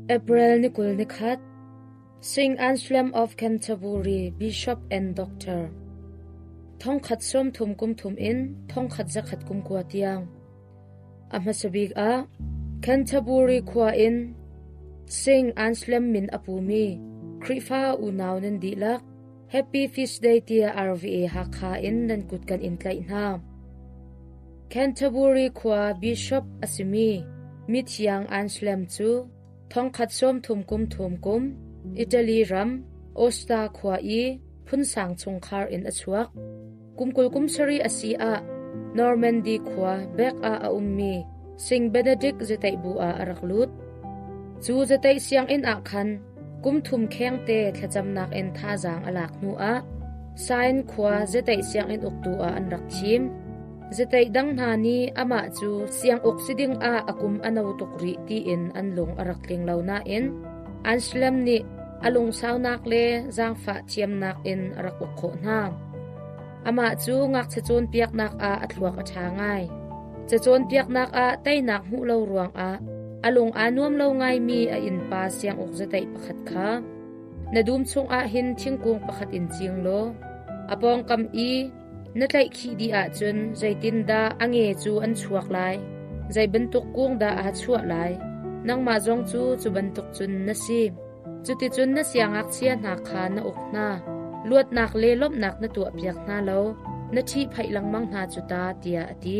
April ni 21, Saint Anselm of Canterbury Bishop and Doctor. Thongkhat 30 kum thum in thongkhat zakhat kum kua tiang. A hmasa bik ah Canterbury khua in Saint Anselm min a pumi Khrihfa unau nan dihlak Happy Feast Day tiah RVA Hakha in nan kut kan in tlaih hna. Canterbury khua bishop a simi mithiang Anselm cu thongkhat 30 kum thum kum Italy ram Aosta khua i phunsang chungkhar in a chuak. Kum 20 kum sarih a si ah Normandy khua Bec ah a ummi Saint Benedict zataih bu ah a rak lut. Cu zataih sianginn ah khan kum thum khengte thlacamnak in thazaang a lak hnu ah Sain khua zataih sianginn uktu ah an rak thim. Zataih dang hna nih amah cu sianguk si ding ah a kum a no tuk rih tiin an lung a rak tling lo nain Anselm nih a lungsaunak le zaangfah thiamnak in a rak uk khawh hna. Amah cu ngakchia cawnpiaknak ah a thluak a ṭha ngai. Cacawnpiaknak ah teinak hmuh lo ruangah a lung aa nuam lo ngaimi a innpa sianguk zataih pakhat kha na dum chungah hin thingkung pakhat in cing law a pawngkam i na tlaihkhih dih ahcun zeitindah a nge cu an chuak lai? Zei bantuk kung dah aa chuah lai? Nangmah zong cu cu bantuk cun na si. Cuticun na siangngakchia hna kha na uk hna. Luatnak le lawmhnak na tuahpiak hna lo, na ṭhihphaih lengmang hna cu ta, tiah a ti.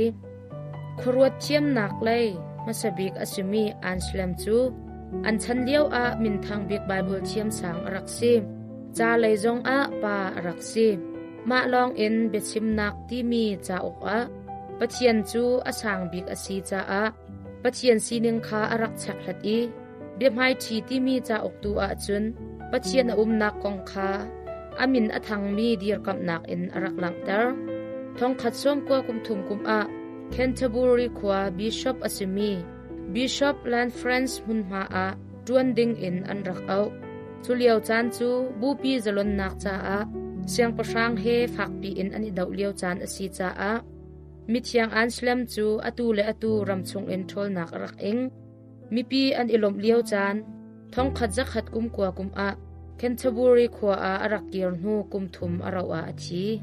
Khuaruat thiamnak lei hmasa bik a simi Anselm cu an chan lioah minthang bik Baibal thiamsang a rak si. Ca lei zongah pa a rak si. Mah lawngin biachimnak timi cauk ah Pathian cu a sang bik a si caah Pathian sining kha a rak chekhlat i Biahmaiṭhi timi cauk tu ahcun Pathian a umnak kong kha a min a thangmi dirkamhnak in a rak langhter. Thongkhat 90 kum thum kum ah Canterbury khua bishop a simi Bishop Lanfranc hmunhma ah ṭuan ding in an rak auh. Cu lio caan cu bupi zalonnak caah siangpahrang he fakpi in an i doh lio caan a si caah mithiang Anselm cu atu le atu ram chungin ṭhawlnak a rak ing. Mipi an i lawmh lio caan, thongkhat zakhat kum kua kum ah Canterbury khua ah a rak kir hnu kum thum a rauh ah a thi.